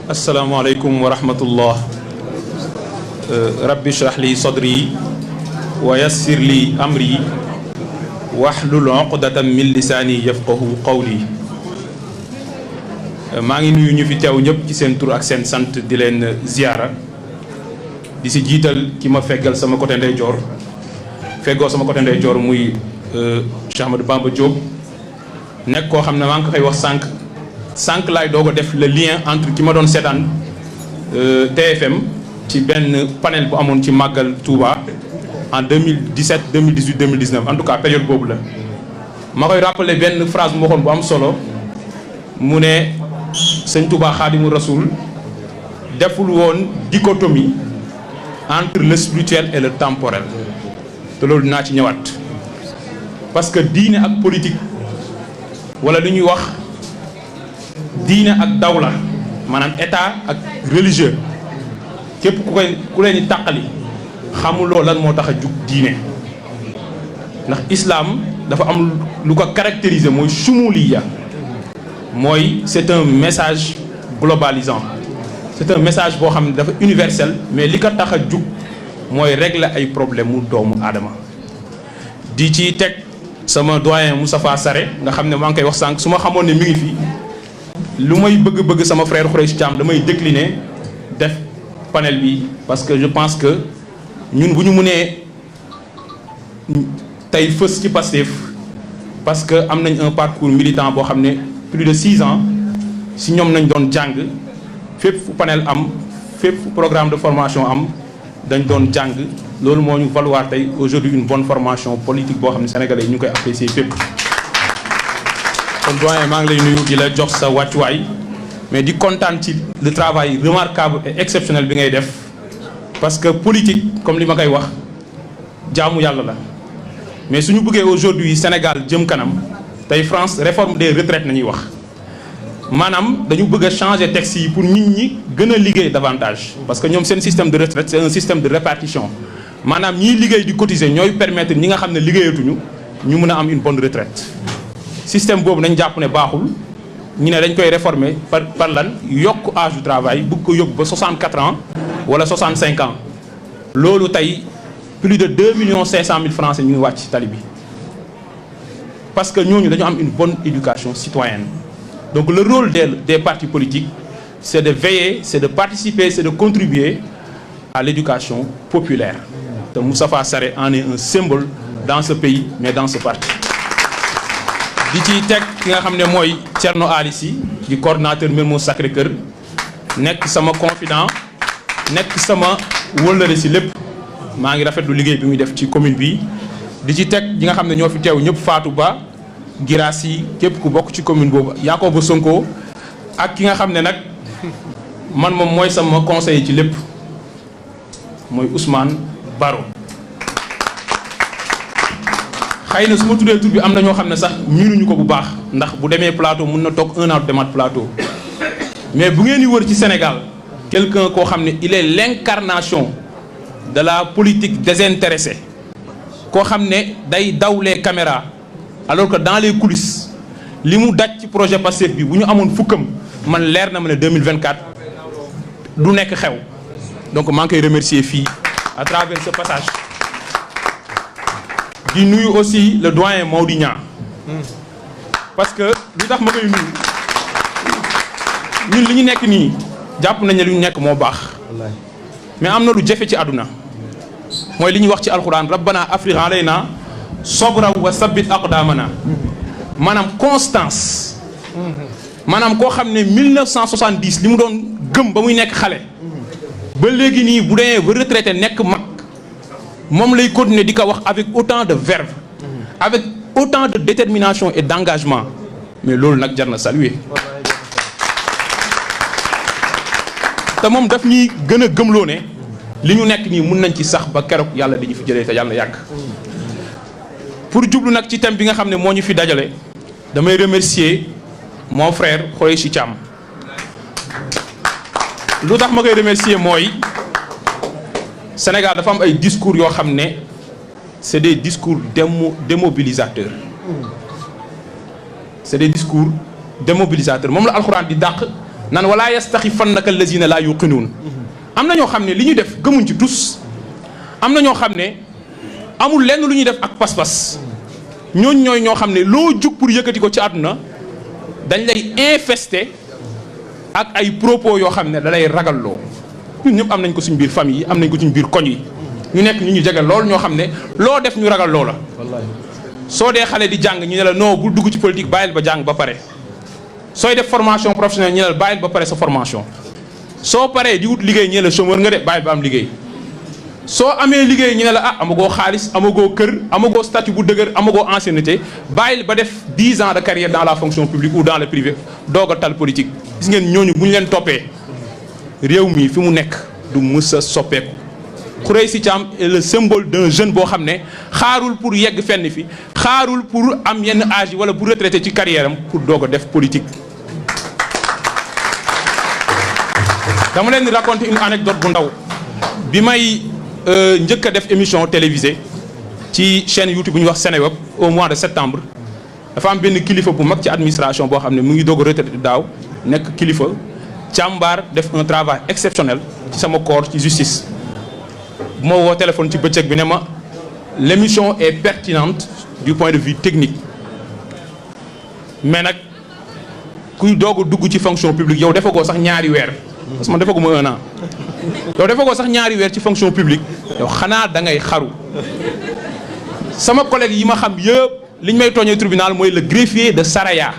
asalaamaaleykum wa rahmatullah. Rabbi shrah li sadri wa yassir li amri wahlul uqdatan min lisaani yafqahu qawli. maa ngi nuyu ñu fi teew ñëpp ci seen tur ak seen sant di leen ziyaara di si jiital ki ma feggal sama côté ndeyjoor feggoo sama côté ndeyjoor muy Cheikh Ahmadou Bamba Diop nekk koo xam ne maa ngi ko koy wax sànq laay doog a def le lien entre ki ma doon seetaan TFM ci benn panel bu amoon ci màggal Touba en 2017 2018 2019 en tout cas période boobu la ma koy rappeler benn phrase bu ma waxoon bu am solo mu ne sëñ Touba Xaadimu Rasul deful woon dichotomie entre le spirituel et le temporel te loolu dinaa ci ñëwaat parce que diine ak politique wala lu ñuy wax diine ak dawla maanaam état ak religieux képp ku leen di tàqali xamuloo lan moo tax a jug diine ndax islam dafa am lu ko caractériser mooy shumuliya mooy c'est un message globalisant c'est un message boo xam ne dafa universel mais li ko tax a jug mooy régler ay problème mu doomu aadama di ci teg sama doyen Moustapha Sarré nga xam ne maa ngi koy wax sànq su ma xamoon ne mi ngi fi lu may bëgg-bëgg sama frère Khoureychi Thiam damay décliner def panel bi parce que je pense que ñun bu ñu mënee tey fës ci Pastef parce que am nañ un parcours militant boo xam ne plus de 6 ans si ñoom nañ doon jàng fépp fu panel am fépp fu programme de formation am dañ doon jàng loolu moo ñu valoir tey aujourd'hui une bonne formation politique boo xam ne sénégalais yi ñu koy apprécier fépp. kon doyen maa ngi lay nuyu di la jox sa wàccuwaay mais di kontaan ci le travail remarquable et exceptionnel bi ngay def parce que politique comme li ma koy wax jaamu yàlla la mais suñu bëggee aujourd'hui Sénégal jëm kanam tey France réforme des retraites nañuy wax maanaam dañu bëgg a changer texte yi pour nit ñi gën a liggéey davantage parce que ñoom seen système de retraite c'est un système de répartition maanaam ñiy liggéey di cotiser ñooy permettre ñi nga xam ne liggéeyatuñu ñu mën a am une bonne retraite système boobu nañ jàpp ne baaxul ñu ne dañ koy réformer par lan yokk âge du travail bëgg ko yóbbu ba 64 ans wala 65 ans loolu tey plus de 2,5 millions Français ñu ngi wàcc ci tali bi parce que ñooñu dañu am une bonne éducation citoyenne donc le rôle des partis politiques c'est de veiller c'est de participer c'est de contribuer à l'éducation populaire te Moustapha Sarré en est un symbole dans ce pays mais dans ce parti di ci teg ki nga xam ne mooy Thierno Ali Sy di coordonnateur Mermoz Sacré-Cœur nekk sama confident nekk sama wëllëre si lépp maa ngi rafetlu liggéey bi muy def ci commune bi di ci teg ñi nga xam ne ñoo fi teew ñëpp Fatou Ba Girassi képp ku bokk ci commune boobu Yacoba Sonko ak ki nga xam ne nag man moom mooy sama conseiller ci lépp mooy Ousmane Baro xëy na su ma tuddee tur bi am na ñoo xam ne sax miinuñu ko bu baax ndax bu demee plateau mun na toog 1 an du demaat plateau mais bu ngeen di wër ci Sénégal quelqu'un koo xam ne il est l'incarnation de la politique désintéressée koo xam ne day daw les caméras alors que dans les coulisses li mu daj ci projet Pastef bi bu ñu amoon fukkam man leer na ma ne 2024 du nekk xew donc maa ngi koy remercier fii à travers ce passage di nuyu aussi le doyen Mody Niang parce que li tax ma koy nuyu ñun li ñu nekk nii jàpp nañ ne li ñu nekk moo baax mais am na lu jafe ci àdduna mooy li ñuy wax ci alxuraan rabbana afrigh alayna sobra wa sabbit aqdamana maanaam constance maanaam koo xam ne 1970 li mu doon gëm ba muy nekk xale ba léegi nii bu demee ba retraité nekk mag moom lay continuer di ko wax avec autant de verve avec autant de détermination et d'engagement mais loolu nag jar na saluer te moom daf ñuy gën a gëmloo ne li ñu nekk nii mun nañ ci sax ba keroog yàlla dañu fi jëlee te yàlla na yàgg pour jublu nag ci thème bi nga xam ne moo ñu fi dajale damay remercier mon frère Khoureychi Thiam lu tax ma koy remercier mooy Sénégal dafa am ay discours yoo xam ne c'est des discours démobilisateurs c'est des discours démobilisateurs moom la alxuraan di dàq nan wala yastaxifannaka allazina laa yuqinuun am na ñoo xam ne li ñu def gëmuñ ci tus am na ñoo xam ne amul lenn lu ñuy def ak pas-pas ñooñ ñooy ñoo xam ne loo jug pour yëkkati ko ci àdduna dañ lay infesté ak ay propos yoo xam ne da lay ragalloo ñun ñëpp am nañ ko suñ biir famille yi am nañ ko suñ biir koñ yi ñu nekk ñu jege lool ñoo xam ne loo def ñu ragal loo la soo dee xale di jàng ñu ne la non bul dugg ci politique bàyyil ba jàng ba pare sooy def formation professionnelle ñu ne la bàyyil ba pare sa formation soo paree di wut liggéey ñu ne la chômeur nga de bàyyil ba am liggéey soo amee liggéey ñu ne la ah amagoo xaalis amagoo kër amagoo statut bu dëgër amagoo ancienneté bàyyil ba def 10 ans de carrière dans la fonction publique ou dans le privé doog a tal politique. gis ngeen ñooñu bu ñu leen toppee réew mi fi mu nekk du mës a soppeeku Khoureychi Thiam est le symbole d'un jeune boo xam ne xaarul pour yegg fenn fi xaarul pour am yenn âge yi wala pour retraité ci carrière am pour doog a def politique. dama leen di raconter une anecdote bu ndaw bi may njëkk a def émission télévisée ci chaîne YouTube bu ñuy wax Seneweb au mois de septembre dafa am benn kilifa bu mag ci administration boo xam ne mu ngi doog a retraité daaw nekk kilifa càmbar def un travail exceptionnel ci sama corps ci justice. bu ma woo téléphone ci bëccëg bi ne ma l'émission est pertinente du point de vue technique mais nag kuy doog a dugg ci fonction publique yow defagoo sax ñaari weer parce que man defaguma 1 an yow defagoo sax ñaari weer ci fonction publique yow xanaa da ngay xaru sama collègue yi ma xam yëpp liñ may tooñee tribunal mooy le greffier de Saraya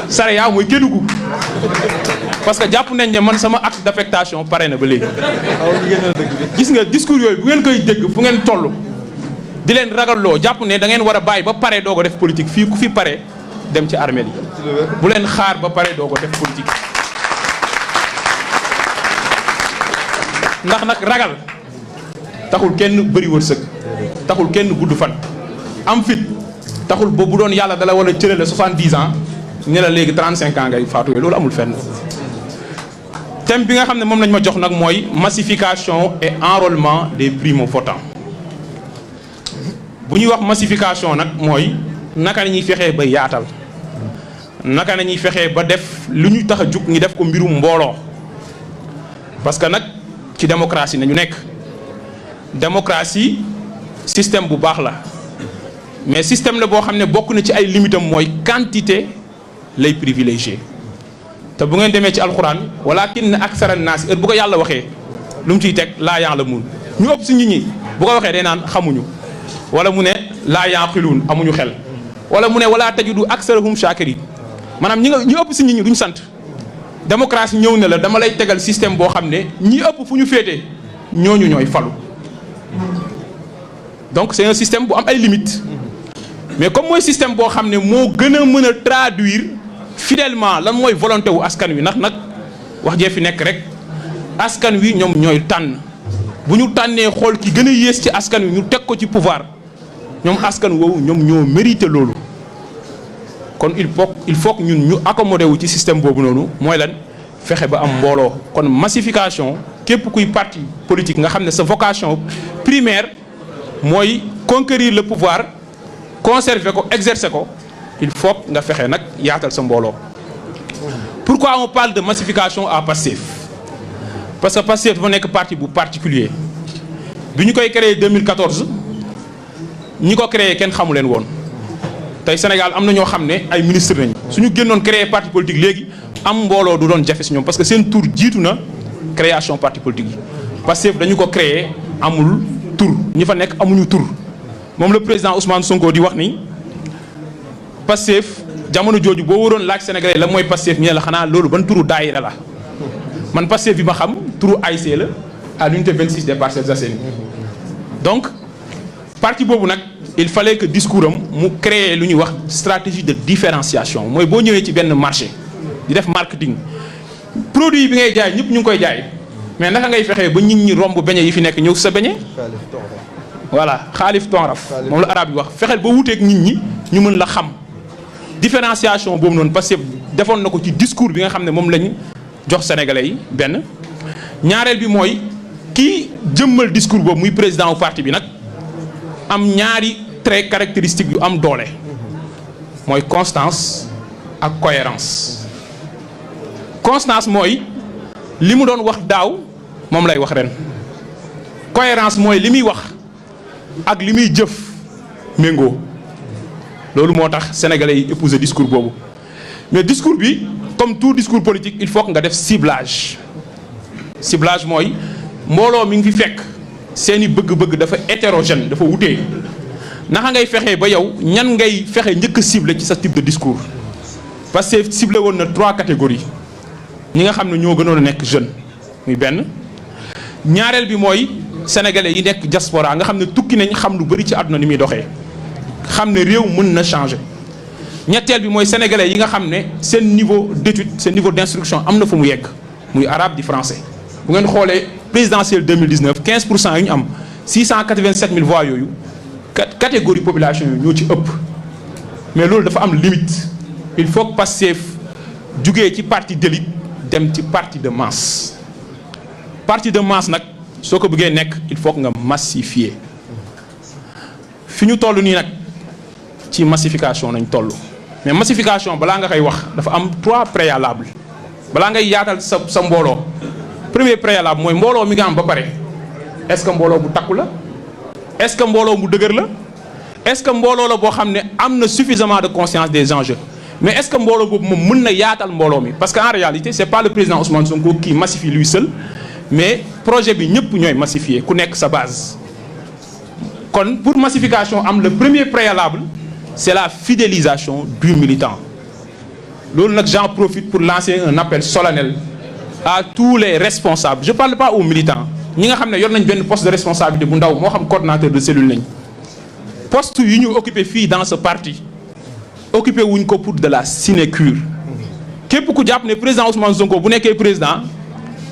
Saraya mooy Kédougou parce que jàpp nañ ne man sama acte d'affectation pare na ba léegi. gis nga discours yooyu bu ngeen koy dégg fu ngeen toll di leen ragalloo jàpp ne da ngeen war a bàyyi ba pare doo ko def politique fii ku fi pare dem ci armée yi bu leen xaar ba pare doo ko def politique. ndax nag ragal taxul kenn bëri wërsëg taxul kenn gudd fan am fit taxul ba bu doon yàlla dala wala cërale 70 ans ne la léegi 35 ans ngay faatu loolu amul fenn. thème bi nga xam ne moom lañ ma jox nag mooy massification et enrôlement des primo-votants bu ñuy wax massification nag mooy naka la ñuy fexee ba yaatal naka la ñuy fexee ba def lu ñu tax a jug ñu def ko mbirum mbooloo parce que nag ci démocratie nañu nekk démocratie système bu baax la mais système la boo xam ne bokk na ci ay limitam mooy quantité lay privilégié te bu ngeen demee ci alxuraan walakinna aksara naas heure bu ko yàlla waxee lu mu ciy teg laa ya'lamuun ñu ëpp si nit ñi bu ko waxee day naan xamuñu wala mu ne laa yaqiluun amuñu xel wala mu ne wala tajidu aksarahum shaakiriin maanaam ñu ëpp si nit ñi duñ sant démocratie ñëw ne la dama lay tegal système boo xam ne ñi ëpp fu ñu féete ñooñu ñooy falu donc c'est un système bu am ay limites mais comme mooy système boo xam ne moo gën a mën a traduire fidèlement lan mooy volonté wu askan wi ndax nag wax jee fi nekk rek askan wi ñoom ñooy tànn bu ñu tànnee xool ki gën a yées ci askan wi ñu teg ko ci pouvoir ñoom askan woowu ñoom ñoo mérité loolu kon il faut que ñun ñu accommodé wu ci système boobu noonu mooy lan fexe ba am mbooloo kon massification képp kuy parti politique nga xam ne sa vocation primaire mooy conquérir le pouvoir conserver ko exercer ko il faut nga fexe nag yaatal sa mbooloo. Pourquoi on parle de massification à Pastef parce que Pastef dafa nekk parti bu particulier bi ñu koy créé 2014 ñi ko créé kenn xamu leen woon tey Sénégal am na ñoo xam ne ay ministre nañu suñu génnoon créé parti politique léegi am mbooloo du doon jafe si ñoom parce que seen tur jiitu na création parti politique yi Pastef dañu ko créé amul tur ñi fa nekk amuñu tur moom le président Ousmane Sonko di wax ni Pastef jamono jooju boo waroon laaj Sénégalais la mooy Pastef ñu ne la xanaa loolu ban turu daayira la man Pastef bi ma xam turu AIC la à l'unité 26 des Parcelles Assainies donc parti boobu nag il fallait que discours am mu créer lu ñuy wax stratégie de différenciation mooy boo ñëwee ci benn marché di def marketing produit bi ngay jaay ñëpp ñu ngi koy jaay mais naka ngay fexee ba nit ñi romb beñe yi fi nekk ñëw sa beñe voilà xaalif tonraf moom la arabe yi wax fexeel ba wuteeg nit ñi ñu mën la xam différenciation boobu noonu parce que defoon na ko ci discours bi nga xam ne moom lañ jox sénégalais yi benn ñaareel bi mooy kii jëmmal discours boobu muy président wu parti bi nag am ñaari traits caractéristiques yu am doole mooy constance ak cohérence constance mooy li mu doon wax daaw moom lay wax ren cohérence mooy li muy wax ak li muy jëf méngoo loolu moo tax sénégalais yi épouser discours boobu mais discours bi comme tout discours politique il faut que nga def ciblage mooy mbooloo mi ngi fi fekk seeni bëgg-bëgg dafa hétérogène dafa wutee naka ngay fexee ba yow ñan ngay fexe njëkk a ciblé ci sa type de discours parce que ciblé woon na 3 catégories ñi nga xam ne ñoo gënoon a nekk jeune muy benn ñaareel bi mooy sénégalais yi nekk diaspora nga xam ne tukki nañ xam lu bari ci àdduna ni muy doxee xam ne réew mën na changer ñetteel bi mooy sénégalais yi nga xam ne seen niveau d'étude seen niveau d'instruction am na fu mu yegg muy arabe di français bu ngeen xoolee présidentielle 2019 15% yu ñu am 687 000 voix yooyu catégorie population yi ñoo ci ëpp mais loolu dafa am limite il faut que Pastef jugee ci parti d'élite dem ci parti de masse nag soo ko bëggee nekk il faut que nga massifier fi ñu toll nii nag ci massification nañ toll mais massification balaa nga koy wax dafa am 3 préalables balaa ngay yaatal sa mbooloo premier préalable mooy mbooloo mi nga am ba pare est-ce que mbooloo bu takku la est-ce que mbooloo mu dëgër la est-ce que mbooloo la boo xam ne am na suffisamment de conscience des enjeux mais est-ce que mbooloo boobu moom mën na yaatal mbooloo mi parce que en réalité c'est pas le président Ousmane Sonko qui massifie lui seul mais projet bi ñëpp ñooy massifier ku nekk sa base. kon pour massification am le premier préalable c'est la fidélisation du militant loolu nag j'en profite pour lancer un appel solennel à tous les responsables je parle pas aux militants ñi nga xam ne yor nañ benn poste de responsabilité bu ndaw moo xam coordonnateur de cellule lañ poste yu ñu occupé fii dans ce parti occupé wuñ ko pour de la sinécure képp ku jàpp ne président Ousmane Sonko bu nekkee président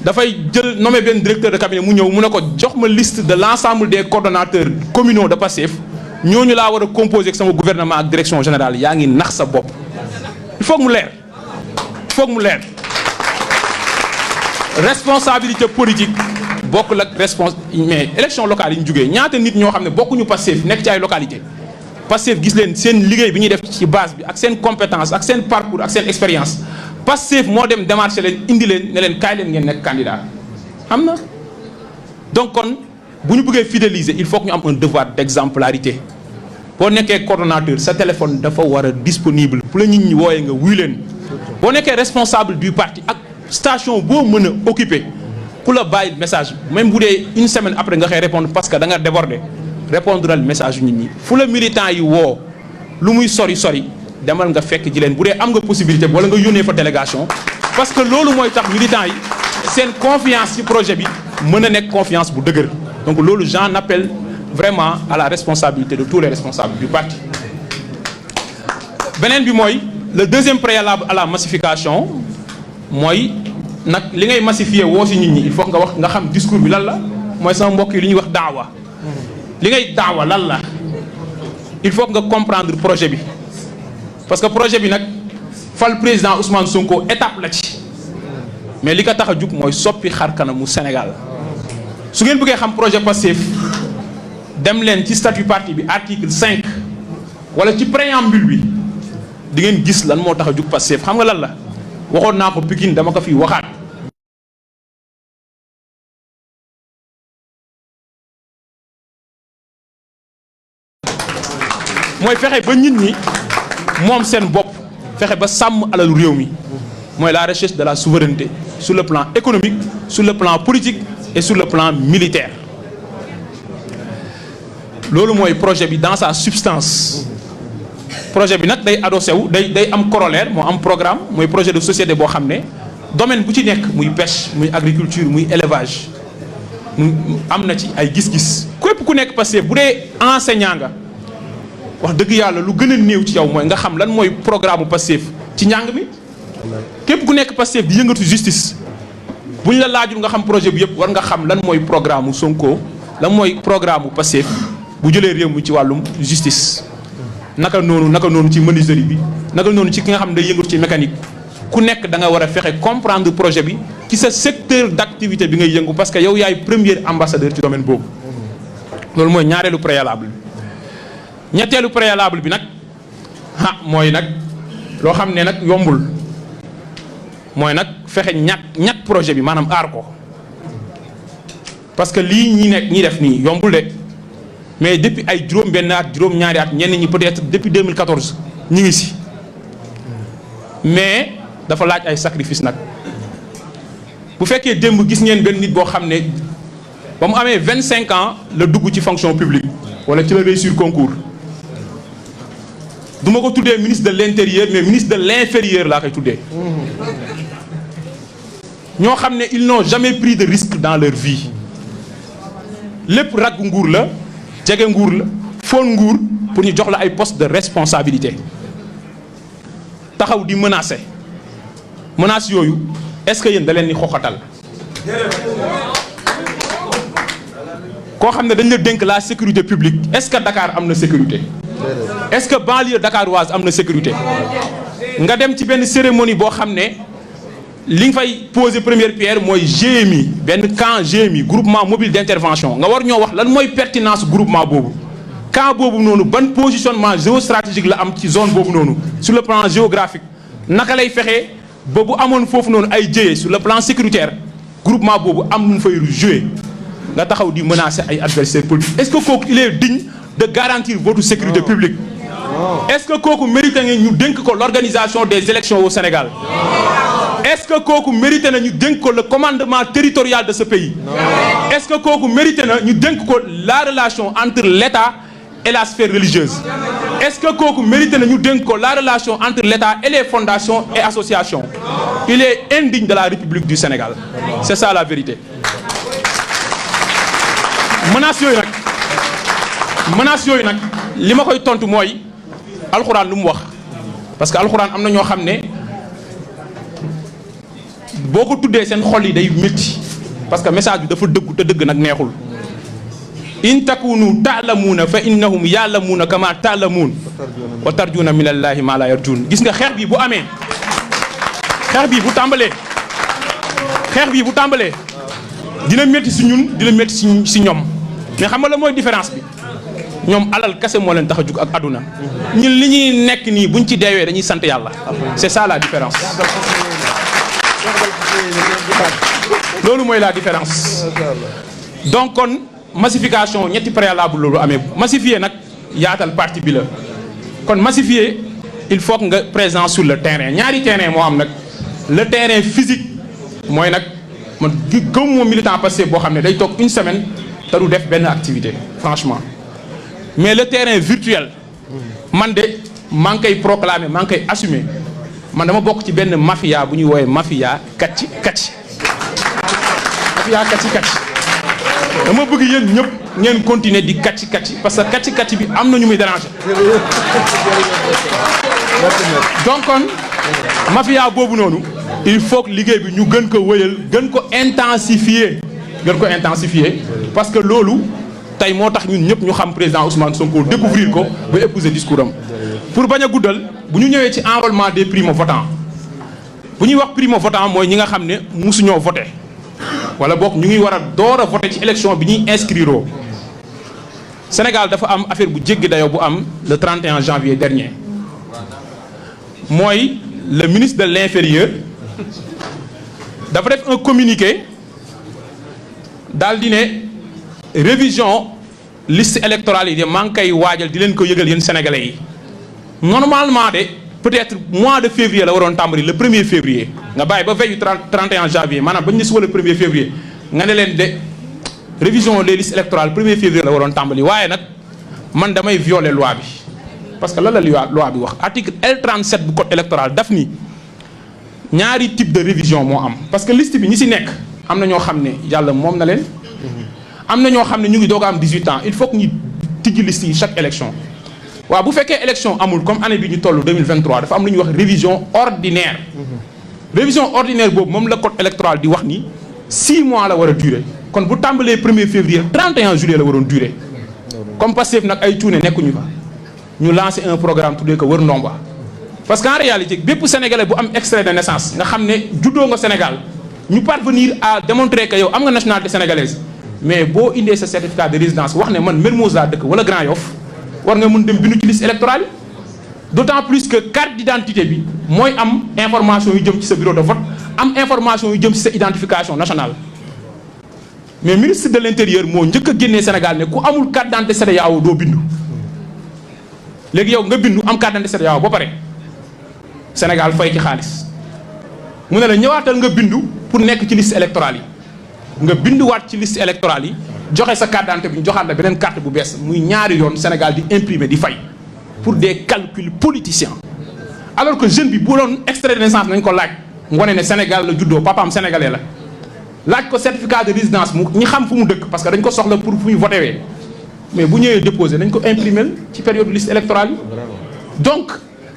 dafay jël nommé benn directeur de cabinet mu ñëw mu ne ko jox ma liste de l'ensemble des coordonnateurs communaux de Pastef ñooñu laa war a composer ak sama gouvernement ak direction générale yaa ngi nax sa bopp il faut que mu leer responsabilité politique bokkul ak mais élection locale yi ñu jugee ñaata nit ñoo xam ne bokkuñu Pastef nekk ci ay localité Pastef gis leen seen liggéey bi ñuy def ci base bi ak seen compétence ak seen parcours ak seen expérience Pastef moo dem démarcher leen indi leen ne leen kaay leen ngeen nekk candidat am na donc kon bu ñu bëggee fidéliser il faut que ñu am un devoir d'exemplarité boo nekkee coordonnateur sa téléphone dafa war a disponible pour la nit ñi wooyee nga wuy leen boo nekkee responsable du parti ak station boo mën a occuper ku la bàyyi message même bu dee une semaine après nga xëy répondre parce que da nga déborder répondre al message yu nit ñi fu la militant yi woo lu muy sori demal nga fekk ji leen bu dee am nga possibilité wala nga yónnee fa délégation parce que loolu mooy tax militants yi seen confiance ci projet bi mën a nekk confiance bu dëgër donc loolu j'en appelle vraiment à la responsabilité de tous les responsables du parti. beneen bi mooy le deuxième préalable à la massification mooy nag li ngay massifier woo si nit ñi il faut nga wax nga xam discours bi lan la mooy sama mbokk yi li ñuy wax daawa li ngay daawa lan la il faut nga comprendre projet bi parce que projet bi nag fal président Ousmane Sonko étape la ci mais li ko tax a jug mooy soppi xar kanamu Sénégal su ngeen bëggee xam projet Pastef dem leen ci statut parti bi article 5 wala ci préambule bi di ngeen gis lan moo tax a jug Pastef xam nga lan la waxoon naa ko Pikine dama ko fi waxaat mooy fexe ba nit ñi moom seen bopp fexe ba sàmm alalu réew mi mooy la recherche de la souveraineté sur le plan économique sur le plan politique et sur le plan militaire loolu mooy projet bi dans sa substance projet bi nag day adossé wu day am corollaire moo am programme mooy projet de société boo xam ne domaine bu ci nekk muy pêche muy agriculture muy élevage am na ci ay gis-gis képp ku nekk Pastef bu dee enseignant nga wax dëgg yàlla lu gën a néew ci yow mooy nga xam lan mooy programme bu Pastef ci njàng mi képp ku nekk Pastef di yëngatu justice bu ñu la laajul nga xam projet bi yëpp war nga xam lan mooy programme mu Sonko lan mooy programme bu Pastef bu jëlee réew mi ci wàllum justice. naka noonu ci menuiserie bi naka noonu ci ki nga xam ne day yëngatu ci mécanique ku nekk da nga war a fexe comprendre projet bi ci sa secteur d'activité bi ngay yëngu parce que yow yaay premier ambassadeur ci domaine boobu loolu mooy ñaareelu préalable bi. ñetteelu préalable bi nag mooy nag loo xam ne nag yombul mooy nag fexe ñàkk projet bi maanaam aar ko parce que lii ñi def nii yombul de mais depuis ay juróom-benn at juróom-ñaari at ñenn ñi peut-être depuis 2014 ñu ngi si mais dafa laaj ay sacrifice nag bu fekkee démb gis ngeen benn nit boo xam ne ba mu amee 25 ans la dugg ci fonction publique wala ci la réussir concours du ma ko tuddee ministre de l'intérieur mais ministre de l'inférieur laa koy tuddee ñoo xam ne ils n'ont jamais pris de risque dans leur vie lépp ragg nguur la jege nguur la foon nguur pour ñu jox la ay poste de responsabilité taxaw di menacer menaces yooyu est-ce que yéen da leen ni xoxatal koo xam ne dañ la dénk la sécurité publique est-ce que Dakar am na sécurité est-ce que banlieue dakaroise am na sécurité nga dem ci benn cérémonie boo xam ne li nga fay poser première pierre mooy GMI benn camp GMI groupement mobile d'intervention nga war ñoo wax lan mooy pertinence groupement boobu camp boobu noonu ban positionnement géostratégique la am ci zone boobu noonu sur le plan géographique naka lay fexe ba bu amoon foofu noonu ay jëye sur le plan sécuritaire groupement boobu am nu mu fay jouer nga taxaw di menacer ay adversaires politiques est-ce que kooku il est digne de garantir votre sécurité publique est-ce que kooku mérite nga ñu dénk ko l'organisation des élections au Sénégal est-ce que kooku mérite na ñu dénk ko le commandement territorial de ce pays est-ce que kooku mérite na ñu dénk ko la relation entre l'État et la sphère religieuse est-ce que kooku mérite na ñu dénk ko la relation entre l'État et les fondations et associations il est indigne de la République du Sénégal c'est ça la vérité menaces yooyu nag li ma koy tontu mooy alxuraan lu mu wax parce que alxuraan am na ñoo xam ne boo ko tuddee seen xol yi day métti parce que message bi dafa dëggu te dëgg nag neexul in takunu ta'lamuuna fa innahum ya'lamuuna kama ta'lamuun wa tarjuuna min allaahi ma la yarjuun gis nga xeex bi bu amee xeex bi bu tàmbalee dina métti si ñun dina métti si ñoom mais xam nga la mooy différence bi ñoom alal kese moo leen tax a jug ak àdduna ñun li ñuy nekk nii buñ ci deewee dañuy sant yàlla c'est ça la différence loolu mooy la différence donc kon massification ñetti préalable loolu amee massifier nag yaatal parti bi la kon massifier il faut que nga présent sur le terrain ñaari terrain moo am nag le terrain physique mooy nag man gëm moo militant passé boo xam ne day toog une semaine te du def benn activité franchement mais le terrain virtuel man de maa ngi koy proclamer maa ngi koy assumer man dama bokk ci benn mafia bu ñuy woowee mafia kacci kacci dama bëgg yéen ñëpp ngeen continuer di kacci kacci parce que kacci kacci bi am na ñu muy déranger donc kon mafia boobu noonu il faut que liggéey bi ñu gën ko wëyal gën ko intensifier parce que loolu tey moo tax ñun ñëpp ñu xam président Ousmane Sonko découvrir ko ba épouser discours am pour bañ a guddal bu ñu ñëwee ci enrôlement des primo-votants bu ñuy wax primo-votant mooy ñi nga xam ne musuñoo voter wala boog ñu ngi war a door a voter ci élection bi ñuy inscrire Sénégal dafa am affaire bu jéggi dayoo bu am le 31 janvier dernier mooy le ministre de l'intérieur dafa def un communiqué daal di ne révision liste électorale yi de maa ngi koy waajal di leen ko yëgal yéen sénégalais yi normalement de peut-être mois de février la waroon tàmbali le 1er février nga bàyyi ba veille 31 janvier maanaam ba ñu ne suba le 1er février nga ne leen de révision des listes électorales 1er février la waroon tàmbali waaye nag man damay violer loi bi parce que lan la loi bi wax article L37 bu code électoral daf ni ñaari type de révision moo am parce que liste bi ñi ci nekk am na ñoo xam ne yàlla moom na leen am na ñoo xam ne ñu ngi doog a am 18 ans il faut que ñu tijji liste yi chaque élection waaw bu fekkee élection amul comme année bi ñu toll 2023 dafa am lu ñuy wax révision ordinaire révision ordinaire boobu moom la code électoral di wax ni 6 mois la war a durer kon bu tàmbalee 1er février 31 juillet la waroon durer comme Pastef nag ay cuune nekkuñu fa ñu lancer un programme tuddee ko wër ndomba parce qu'en réalité bépp sénégalais bu am extrait de naissance nga xam ne juddoo nga Sénégal ñu parvenir à démontrer que yow am nga nationalité sénégalaise mais boo indee sa certificat de résidence wax ne man Mermoz laa dëkk wala Grand Yoff war nga mën dem bindu ci liste électorale yi d'autant plus que carte d'identité bi mooy am information yu jëm ci sa bureau de vote am information yu jëm ci sa identification nationale mais ministre de l'intérieur moo njëkk a génnee Sénégal ne ku amul carte d'identité CEDEAO doo bindu léegi yow nga bindu am carte d'identité CEDEAO ba pare Sénégal fay ci xaalis mu ne la ñëwaatal nga bindu pour nekk ci liste électorale yi nga binduwaat ci liste électorale yi joxe sa carte d'identité bi ñu joxaat la beneen carte bu bees muy ñaari yoon Sénégal di imprimer di fay pour des calculs politiciens alors que jeune bi bu doon extrait de naissance nañ ko laaj mu wane ne Sénégal la juddoo papaam sénégalais la laaj ko certificat de résidence mu ñi xam fu mu dëkk parce que dañ ko soxla pour fu ñu voté wee mais bu ñëwee déposé nañ ko imprimer ci période liste électorale yi donc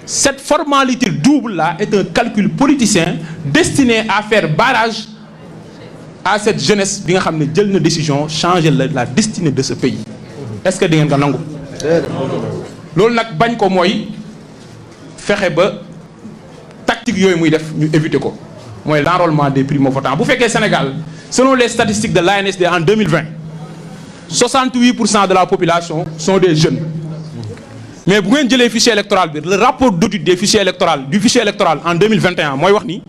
cette formalité double là est un calcul politicien destiné à faire barrage à cette jeunesse bi nga xam ne jël na décision changer la destinée de ce pays est-ce que di ngeen ko nangu loolu nag bañ ko mooy fexe ba tactique yooyu muy def ñu éviter ko mooy l'enrôlement des primo-votants bu fekkee Sénégal selon les statistiques de l'ANSD en 2020 68% de la population sont des jeunes mais bu ngeen jëlee fichier électoral bi le rapport d'audit des fichiers électoraux du fichier électoral en 2021 mooy wax ni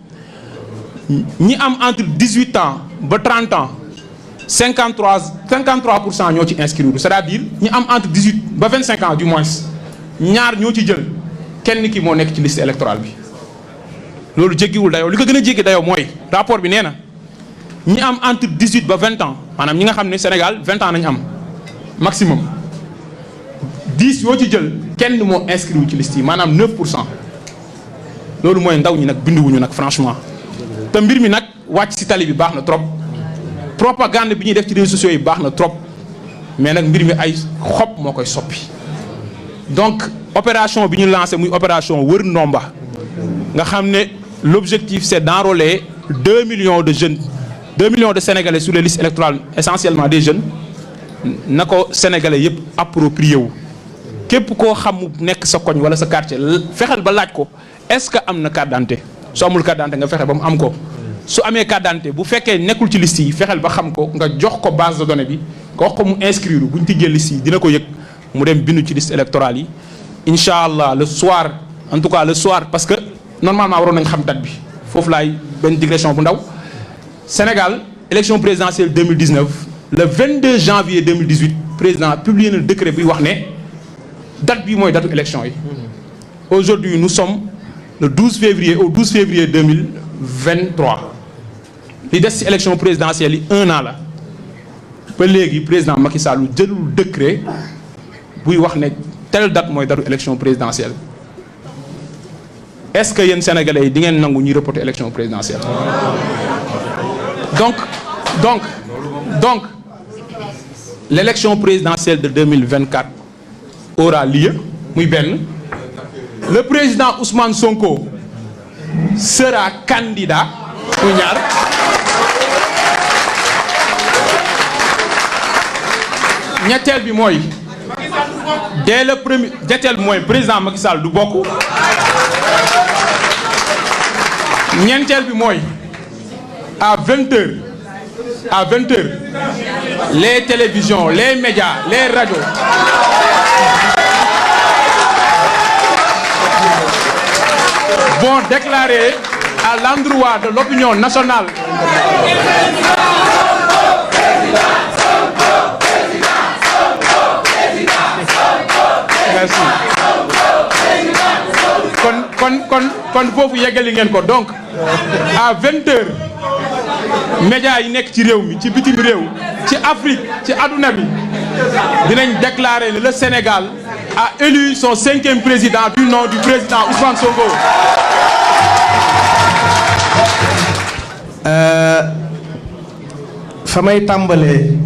ñi am entre 18 ans ba 30 ans 53% ñoo ci inscrire c'est-à-dire ñi am entre 18 ba 25 ans du moins ñaar ñoo ci jël kenn ki moo nekk ci liste électorale bi loolu jéggiwul dayoo li ko gën a jéggi dayoo mooy rapport bi nee na ñi am entre 18 ba 20 ans maanaam ñi nga xam ne Sénégal 20 ans nañu am maximum 10 yoo ci jël kenn moo inscrit ci liste yi maanaam 9%. loolu mooy ndaw ñi nag binduwuñu nag franchement te mbir mi nag wàcc ci tali bi baax na trop propagande bi ñuy def ci réseaux sociaux yi baax na trop mais nag mbir mi ay xob moo koy soppi donc opération bi ñu lancé muy opération wër ndomba nga xam ne l'objectif c'est d'enrôler 2 millions de jeunes 2 millions de Sénégalais sur les listes électorales essentiellement des jeunes na ko Sénégalais yëpp approprié wu képp koo xam mu nekk sa koñ wala sa quartier fexeel ba laaj ko est-ce que am na carte d'identité su amul carte d'identité nga fexe ba mu am ko su amee carte d'identité bu fekkee nekkul ci liste yi fexeel ba xam ko nga jox ko base de données bi nga wax ko mu inscrire bu ñu tijjee liste yi dina ko yëg mu dem bindu ci liste électorale yi incha allah le soir en tout cas le soir parce que normalement waroon nañ xam date bi foofu laay benn digression bu ndaw Sénégal élection présidentielle 2019 le 22 janvier 2018 président publié na décret bi wax ne date bi mooy datu élection yi aujourd'hui nous sommes le 12 février au 12 février 2023 li des ci élection présidentielle yi 1 an la ba léegi président Macky Sall lu jëlul décret buy wax ne telle date mooy datu élection présidentielle est-ce que yéen sénégalais yi di ngeen nangu ñuy reporter élection présidentielle donc l'élection présidentielle de 2024 aura lieu muy benn le président Ousmane Sonko sera candidat muy ñaar ñetteel bi mooy dès le premier ñetteel bi mooy président Macky Sall du bokk ñeenteel bi mooy à 20h les télévisions les médias les radios vont déclarer à l'endroit de l'opinion nationale merci kon foofu yeggali ngeen ko donc à 20h médias yi nekk ci réew mi ci bitim réew ci Afrique ci adduna bi dinañ déclarer le Sénégal a élu son 5e président du nom du président Ousmane Sonko. fa may tàmbalee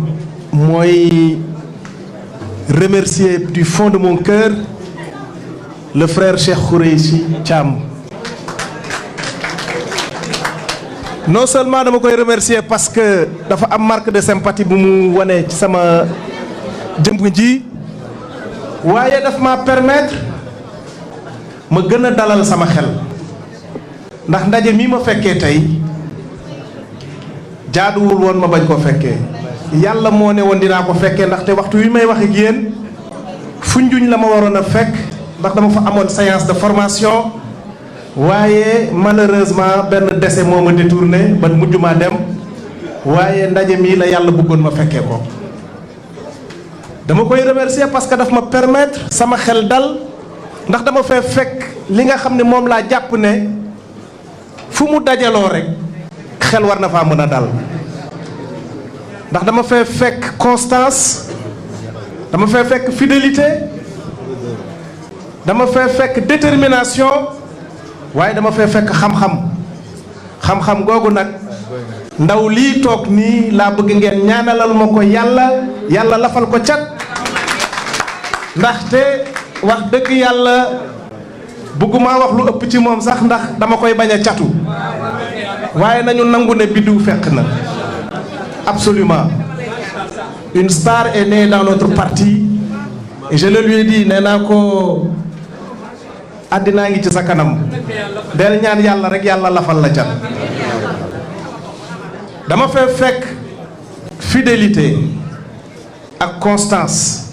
mooy remercier du fond de mon cœur le frère Cheikh Khoureyssi Thiam. non seulement dama koy remercier parce que dafa am marque de sympathie bu mu wane ci sama jëmb ji waaye daf ma permettre ma gën a dalal sama xel ndax ndaje mi ma fekkee tey jaaduwul woon ma bañ koo fekkee yàlla moo ne woon dinaa ko fekkee ndaxte waxtu wi may wax ak yéen Foundiougne la ma waroon a fekk ndax dama fa amoon séance de formation waaye malheureusement benn décès moo ma détourné ba mujj maa dem waaye ndaje mi la yàlla bëggoon ma fekkee ko. dama koy remercier parce que daf ma permettre sama xel dal ndax dama fee fekk li nga xam ne moom laa jàpp ne fu mu dajaloo rek xel war na faa mën a dal ndax dama fee fekk constance, dama fee fekk fidélité, dama fee fekk détermination, waaye dama fee fekk xam-xam googu nag ndaw lii toog nii laa bëgg ngeen ñaanalal ma ko yàlla lafal ko cat ndaxte wax dëgg yàlla bëgguma wax lu ëpp ci moom sax ndax dama koy bañ a catu waaye nañu nangu ne biddiw fekk na absolument. Une star est née dans notre parti et je le lui ai dit nee naa ko àddinaa ngi ci sa kanam del ñaan yàlla rek yàlla lafal la cat. dama fee fekk fidélité ak constance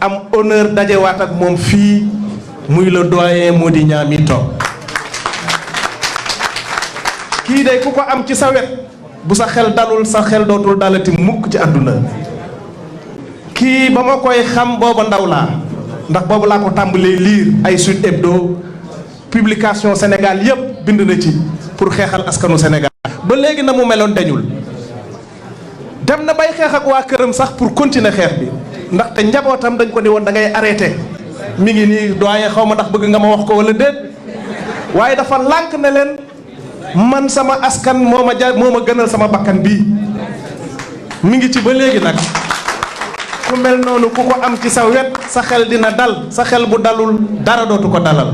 am honneur dajewaat ak moom fii muy le doyen Mody Niang mi toog kii de ku ko am ci sa wet bu sa xel dalul sa xel dootul dalati mukk ci àdduna kii ba ma koy xam booba ndaw laa ndax boobu laa ko tàmbalee lire ay Sud Hebdo publication Sénégal yëpp bind na ci pour xeexal askanu Sénégal ba léegi na mu meloon dañul dem na bay xeex ak waa këram sax pour continuer xeex bi ndaxte njabootam dañ ko ni woon da ngay arrêté mi ngi nii doyen xaw ma ndax bëgg nga ma wax ko wala déet waaye dafa lànk ne leen man sama askan moo ma gënal sama bakkan bii mi ngi ci ba léegi nag ku mel noonu ku ko am ci sa wet sa xel dina dal sa xel bu dalul dara dootu ko dalal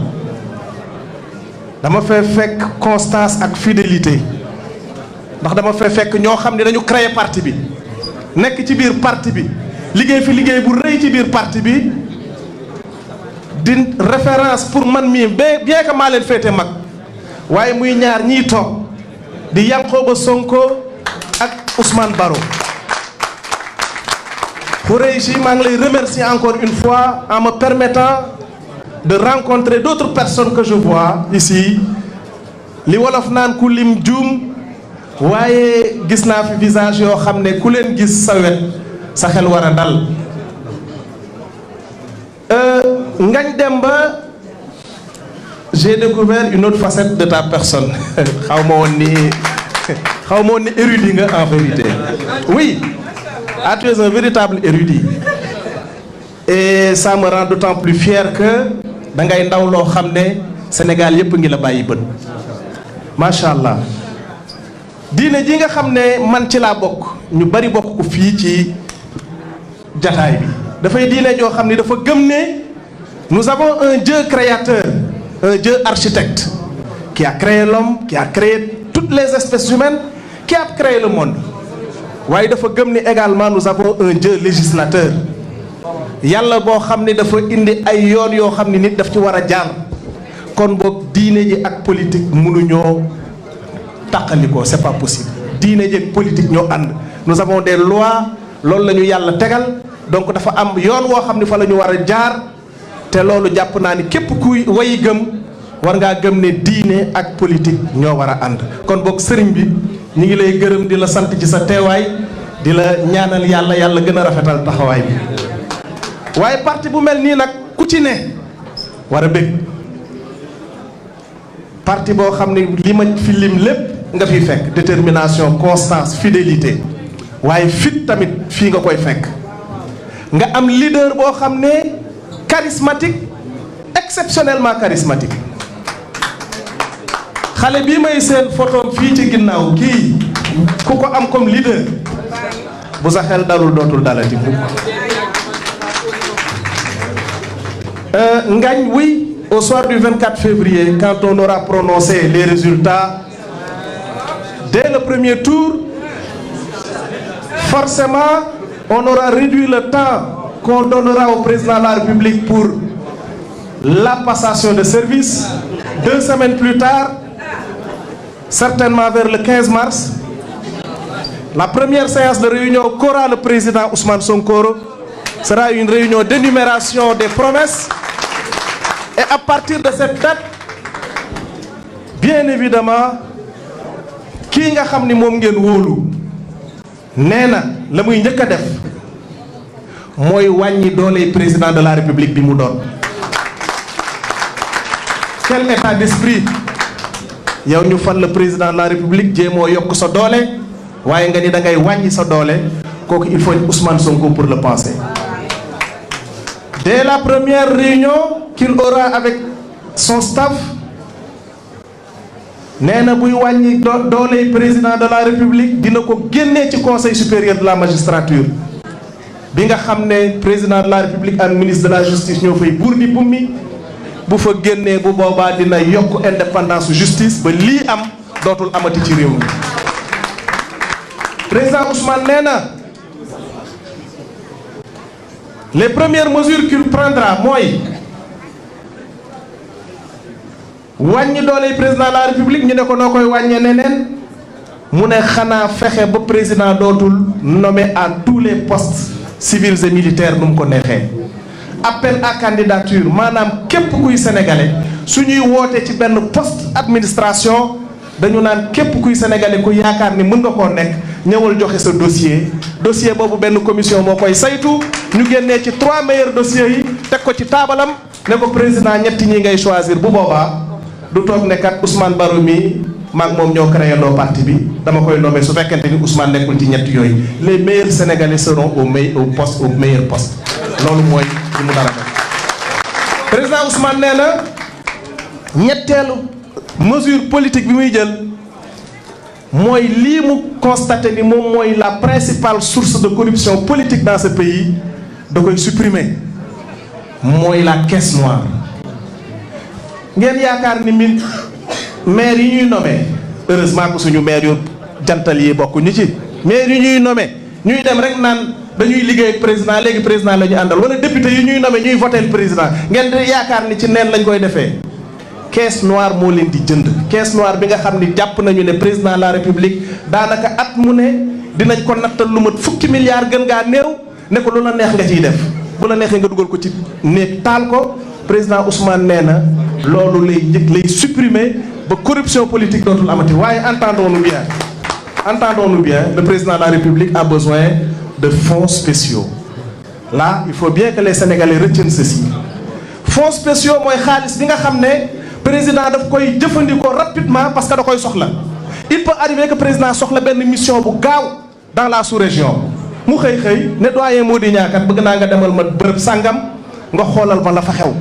dama fee fekk constance ak fidélité ndax dama fee fekk ñoo xam ne dañu créer parti bi nekk ci biir parti bi liggéey fi liggéey bu rëy ci biir parti bi di référence pour man mii bien que maa leen féete mag waaye muy ñaar ñiy toog di Yankhoba Sonko ak Ousmane Baro. Khoureyssi maa ngi lay remercier encore une fois en me permettant de rencontrer d'autres personnes que je vois ici li wolof naan ku lim juum waaye gis naa fi visage yoo xam ne ku leen gis sa wet sa xel war a dal. Ngagne Demba, j'ai découvert une autre facette de ta personne. xaw ma woon ni érudit nga en vérité. Oui, tu es un véritable érudit. Et ça me rend d'autant plus fier que da ngay ndaw loo xam ne Sénégal yëpp ngi la bàyyi bët. macha allah diine ji nga xam ne man ci laa bokk ñu bari bokk ko fii ci jataay bi dafay diine joo xam ne dafa gëm ne nous avons un Dieu créateur, un Dieu architecte qui a créé l'homme, qui a créé toutes les espèces humaines, qui a créé le monde. waaye dafa gëm ne également nous avons un Dieu législateur yàlla boo xam ne dafa indi ay yoon yoo xam ne nit daf ci war a jaar kon boog diine ji ak politique mënuñoo tàqalikoo, c'est pas possible. diine ji ak politique ñoo ànd. nous avons des lois loolu la ñu yàlla tegal donc dafa am yoon woo xam ne fa la ñu war a jaar te loolu jàpp naa ni képp kuy way gëm war ngaa gëm ne diine ak politique ñoo war a ànd. kon boog sëriñ bi ñu ngi lay gërëm di la sant ci sa teewaay di la ñaanal yàlla gën a rafetal taxawaay bi waaye parti bu mel nii nag ku ci ne war a bëgg parti boo xam ne li ma fi lim lépp nga fiy fekk détermination, constance, fidélité waaye fit tamit fii nga koy fekk nga am leader boo xam ne charismatique, exceptionnellement charismatique. xale bii may seen photo fii ci ginnaaw kii ku ko am comme leader bu sa xel dalul dootul dalati mukk. Ngagne, oui, au soir du 24 février, quand on aura prononcé les résultats dès le premier tour, forcément on aura réduit le temps qu'on donnera au président de la République pour la passation de service. 2 semaines plus tard, certainement vers le 15 mars, la première séance de réunion qu'aura le président Ousmane Sonko sera une réunion d'énumération des promesses. Et à partir de cette date, bien évidemment kii nga xam ni moom ngeen wóolu nee na la muy njëkk a def mooy wàññi doole président de la république bi mu doon. Quel état d'esprit yow ñu fal le président de la république jéemoo yokk sa doole waaye nga ni da ngay wàññi sa doole kooku il faut Ousmane Sonko pour le penser. Dès la première réunion qu'il aura avec son staff nee na buy wàññi doole président de la république dina ko génnee ci conseil supérieur de la magistrature bi nga xam ne président de la république ak ministre de la justice ñoo fay buur di bummi bu fa génnee bu boobaa dina yokk indépendance justice ba lii am dootul amati ci réew mi. président Ousmane nee na les premières mesures qu'il prendra mooy wàññi doole président de la république ñu ne ko noo koy wàññee neneen mu ne xanaa fexe ba président dootul nommé à tous les postes civils et militaires nu mu ko neexee. appel à candidature maanaam képp kuy sénégalais su ñuy wootee ci benn poste administration dañu naan képp kuy sénégalais ku yaakaar ni mën nga koo nekk ñëwal joxe sa dossier boobu benn commission moo koy saytu ñu génnee ci 3 meilleurs dossiers yi teg ko ci taabalam ne ko président ñetti ñi ngay choisir bu boobaa du toog ne kat Ousmane Baro mi maag moom ñoo créé ndoo parti bi dama koy nommé su fekkente ni Ousmane nekkul ci ñett yooyu les meilleurs sénégalais seront au meilleur poste loolu mooy li mu dara def. président Ousmane nee na ñetteelu mesure politique bi muy jël mooy lii mu constaté ni moom mooy la principale source de corruption politique dans ce pays da koy supprimer mooy la caisse noire. ngeen yaakaar ni maire yi ñuy nommé heureusement que suñu maire yu jantal yi bokkuñu ci maire yi ñuy nommé ñuy dem rek naan dañuy liggéey ak président léegi président la ñu àndal wala député yi ñuy nommé ñuy voté le président ngeen di yaakaar ni ci neen lañ koy defee. caisse noire moo leen di jënd caisse noire bi nga xam ni jàpp nañu ne président de la république daanaka at mu ne dinañ ko nattal lu mat fukki milliards gën ngaa néew ne ko lu la neex nga ciy def bu la neexee nga dugal ko ci néeg taal ko président Ousmane nee na loolu lay supprimer ba corruption politique dootul amati waaye entendons-nous bien le président de la république a besoin de fonds spéciaux. Là il faut bien que les sénégalais retiennent ceci fonds spéciaux mooy xaalis bi nga xam ne président daf koy jëfandikoo rapidement parce que da koy soxla. il peut arriver que président soxla benn mission bu gaaw dans la sous-région mu xëy ne doyen Mody Niang kat bëgg naa nga demal ma bërëb sàngam nga xoolal ma la fa xew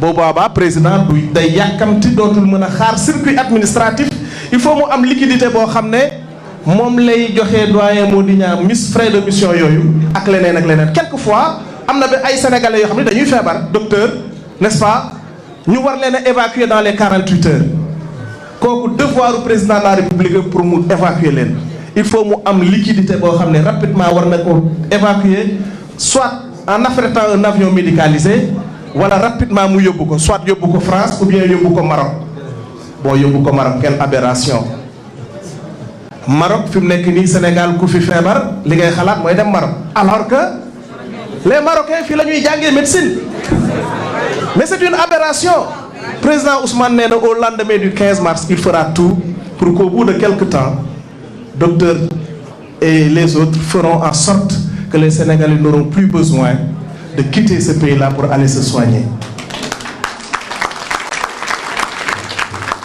boo boobaa président du day yàkkamti dootul mën a xaar circuit administratif il faut mu am liquidité boo xam ne moom lay joxe doyen Mody Niang frais de mission yooyu ak leneen quelquefois am na ba ay sénégalais yoo xam ne dañuy feebar docteur n'est-ce pas ñu war leen a évacuer dans les 48 heures kooku devoir du président de la république pour mu évacuer leen il faut mu am liquidité boo xam ne rapidement war na ko évacuer soit en affrétant un avion médicalisé wala rapidement mu yóbbu ko soit yóbbu ko France ou bien yóbbu ko Maroc boo yóbbu ko Maroc quelle aberration Maroc fi mu nekk nii Sénégal ku fi feebar li ngay xalaat mooy dem Maroc alors que les Marocains fii la ñuy jàngee médecine mais c'est une aberration. Président Ousmane nee na au lendemain du 15 mars il fera tout pour qu'au bout de quelque temps docteur et les autres feront en sorte que les Sénégalais n'auront plus besoin de quitter ce pays-là pour aller se soigner.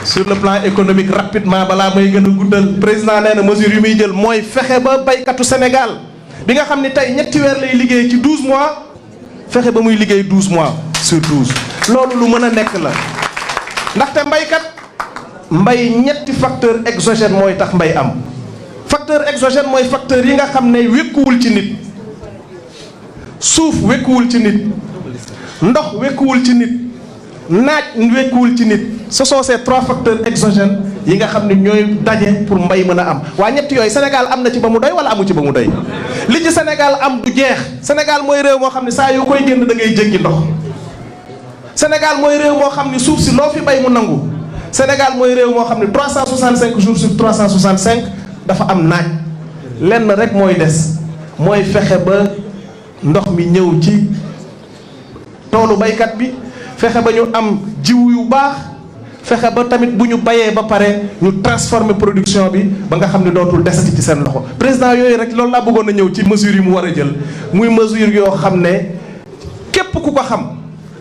Sur le plan économique rapidement balaa may gën a guddal président nee na mesure yu muy jël mooy fexe ba baykatu Sénégal bi nga xam ne tey ñetti weer lay liggéey ci 12 mois fexe ba muy liggéey 12 mois sur 12 loolu lu mën a nekk la ndaxte mbay ñetti facteur exogène mooy tax mbay am facteur exogène mooy facteur yi nga xam ne wékkuwul ci nit suuf wékkuwul ci nit ndox wékkuwul ci nit naaj wékkuwul ci nit ce sont ces 3 facteurs exogènes yi nga xam ne ñooy daje pour mbay mën a am waa ñett yooyu Sénégal am na ci ba mu doy wala amu ci ba mu doy li ci Sénégal am du jeex Sénégal mooy réew moo xam ne saa yu koy génn da ngay jéggi ndox Sénégal mooy réew moo xam ne suuf si loo fi bay mu nangu Sénégal mooy réew moo xam ne 365 jours sur 365 dafa am naaj lenn rek mooy des mooy fexe ba ndox mi ñëw ci toolu baykat bi fexe ba ñu am jiw yu baax fexe ba tamit bu ñu bayee ba pare ñu transformer production bi ba nga xam ne dootul desati ci seen loxo président yooyu rek loolu laa bëggoon a ñëw ci mesures yi mu war a jël muy mesure yoo xam ne képp ku ko xam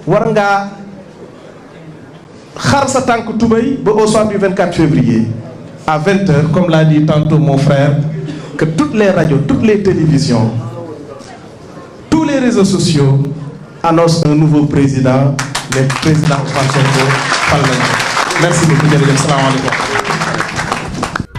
war ngaa xar sa tànk tubéy ba au soir du 24 février à 20h comme l'a dit tantôt mon frère que toutes les radios, toutes les télévisions, tous les réseaux sociaux annoncent un nouveau président, le président Ousmane Sonko fal nañu. Merci beaucoup jërëjëf salaamaaleykum.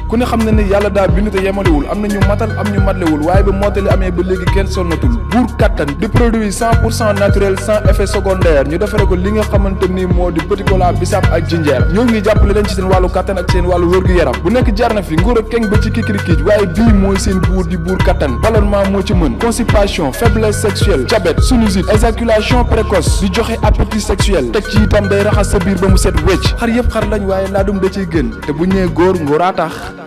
ku ne xam na ne yàlla daa bind te yemalewul am na ñu matal am ñu matlewul waaye ba mottali amee ba léegi kenn sonnatul buur kattan di produit 100% naturel sans effet secondaire ñu defare ko li nga xamante ni moo di petit cola bisaab ak jinjeer ñoo ngi jàppale leen ci seen wàllu kattan ak seen wàllu wér-gu-yaram bu nekk jar na fi nguur ak keng ba ci kikirikiij waaye bii mooy seen buur di buur kattan ballonnement moo ci mën constipation faiblesse sexuelle diabète sinusite éjaculation précoce di joxe appétit sexuel teg ci itam day raxas sa biir ba mu set wecc xar yëpp xar lañ waaye laadum da ciy gën te bu ñu nee góor ngóoraa tax.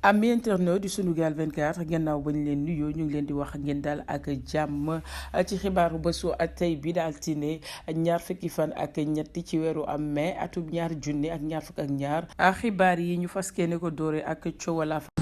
am internaute du Sunugal 24 gannaaw ba ñu leen nuyoo ñu ngi leen di wax ngeen daal ak jàmm ci xibaaru bésu tey bi daal altine ñaar fukki fan ak ñetti ci weeru am mai atum 2022 xibaar yi ñu fas yéene ko doore ak coowal